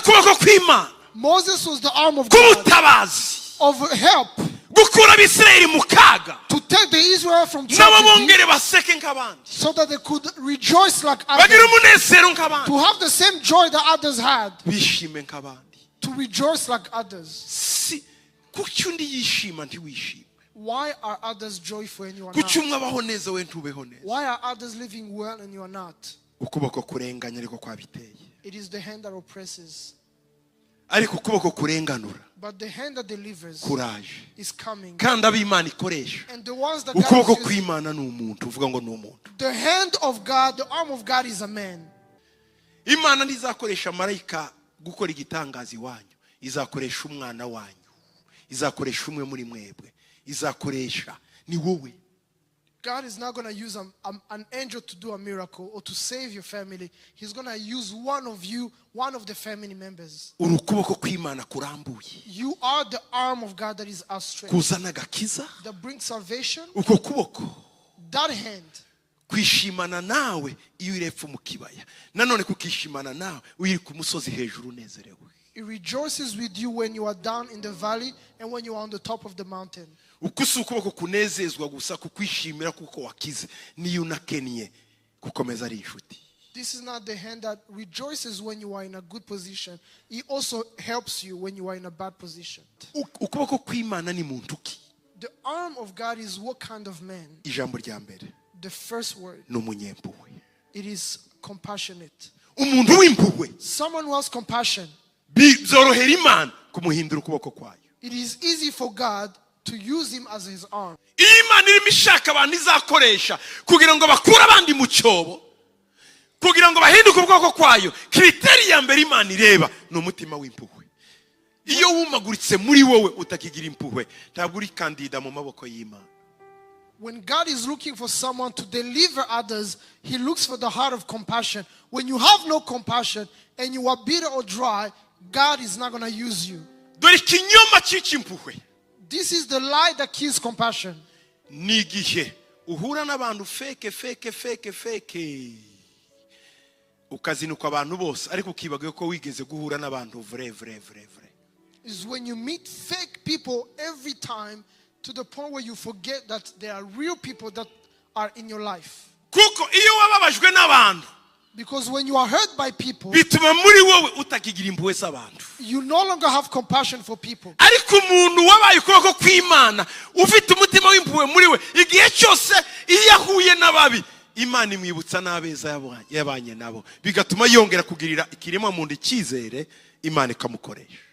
Ukuboko kw'Imana Moses was the arm of God k'ubutabazi of help gukura Abisirayeli mu kaga to take the Israel from nabo tragedy bongere baseke nk'abandi so that they could rejoice like bagire others, umunezero nk'abandi to have the same joy that others had, bishime nk'abandi. To rejoice like others. Si kuki undi yishima ntiwishime? Why are others joyful and you are not? Kuki umwe abaho neza we ntubeho neza? Why are others living well and you are not? Ukuboko kurenganya ariko kwabiteye. It is the hand that oppresses, Ariko ukuboko kurenganura but the hand that delivers kuraje is coming. Kandi ab'Imana ikoresha And the ones that God ukuboko is using, kw'Imana ni umuntu uvuga ngo ni umuntu. The hand of God, the arm of God is a man. Imana ntizakoresha marayika gukora igitangaza iwanyu, izakoresha umwana wanyu, izakoresha umwe muri mwebwe, izakoresha ni wowe. God is not going to use an angel to do a miracle or to save your family. He's going to use one of you, one of the family members. Uri ukuboko kw'Imana kurambuye You are the arm of God that is outstretched, kuzana agakiza. That brings salvation. Uko kuboko That hand kwishimana nawe iyo uri epfo mu kibaya nanone kukishimana nawe uri ku musozi hejuru unezerewe. It rejoices with you when you are down in the valley and when you are on the top of the mountain. Uku si ukuboko kunezezwa gusa kukwishimira kuko wakize niyo unakennye gukomeza ari inshuti. This is not the hand that rejoices when you are in a good position. It also helps you when you are in a bad position. Ukuboko kw'Imana ni muntu ki? The arm of God is what kind of man? Ijambo rya mbere The first word, ni umunyempuhwe. It is compassionate. Umuntu w'impuhwe Someone who has compassion, byorohera Imana kumuhindura ukuboko kwayo. It is easy for God to use him as his arm. Iyo Imana irimo ishaka abantu izakoresha kugira ngo bakure abandi mu cyobo kugira ngo bahinduke ukuboko kwayo, critère ya mbere Imana ireba ni umutima w'impuhwe. Iyo wumaguritse muri wowe utakigira impuhwe ntabwo uri candidat mu maboko y'Imana. When God is looking for someone to deliver others, he looks for the heart of compassion. When you have no compassion and you are bitter or dry, God is not going to use you. Dore ikinyoma cyica impuhwe. This is the lie that kills compassion. Ni igihe uhura n'abantu fake, fake, fake, fake ukazinukwa abantu bose ariko ukibagiwe ko wigeze guhura n'abantu vrai, vrai, vrai, vrai. Is when you meet fake people every time to the point where you forget that there are real people that are in your life. Kuko iyo wababajwe n'abantu Because when you are hurt by people, bituma muri wowe utakigira impuhwe z'abantu. You no longer have compassion for people. Ariko umuntu wabaye ukuboko kw'Imana ufite umutima w'impuhwe muri we igihe cyose iyo ahuye n'ababi Imana imwibutsa n'abeza yabanye nabo bigatuma yongera kugirira ikiremwa muntu icyizere Imana ikamukoresha.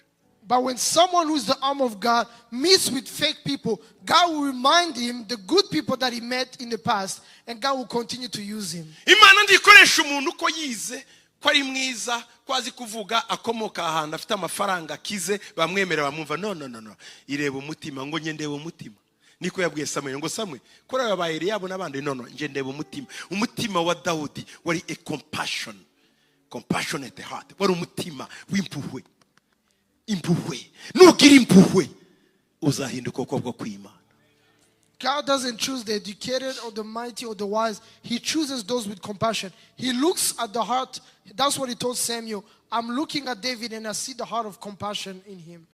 But when someone who's the arm of God meets with fake people, God will remind him the good people that he met in the past, and God will continue to use him. Imana ntikoresha umuntu uko yize ko ari mwiza ko azi kuvuga akomoka ahantu afite amafaranga akize bamwemera bamwumva. No, no, no, no, ireba umutima. Ngo njye ndeba umutima. Niko yabwiye Samweli ngo Samweli kuri aba ba Eliyabu n'abandi. No, no, njye ndeba umutima. Umutima wa Dawudi wari a compassionate heart, wari umutima w'impuhwe. Impuhwe, nugira impuhwe uzahinduka ukuboko kw'Imana. God doesn't choose the educated or the mighty or the wise. He chooses those with compassion. He looks at the heart. That's what he told Samuel. I'm looking at David and I see the heart of compassion in him.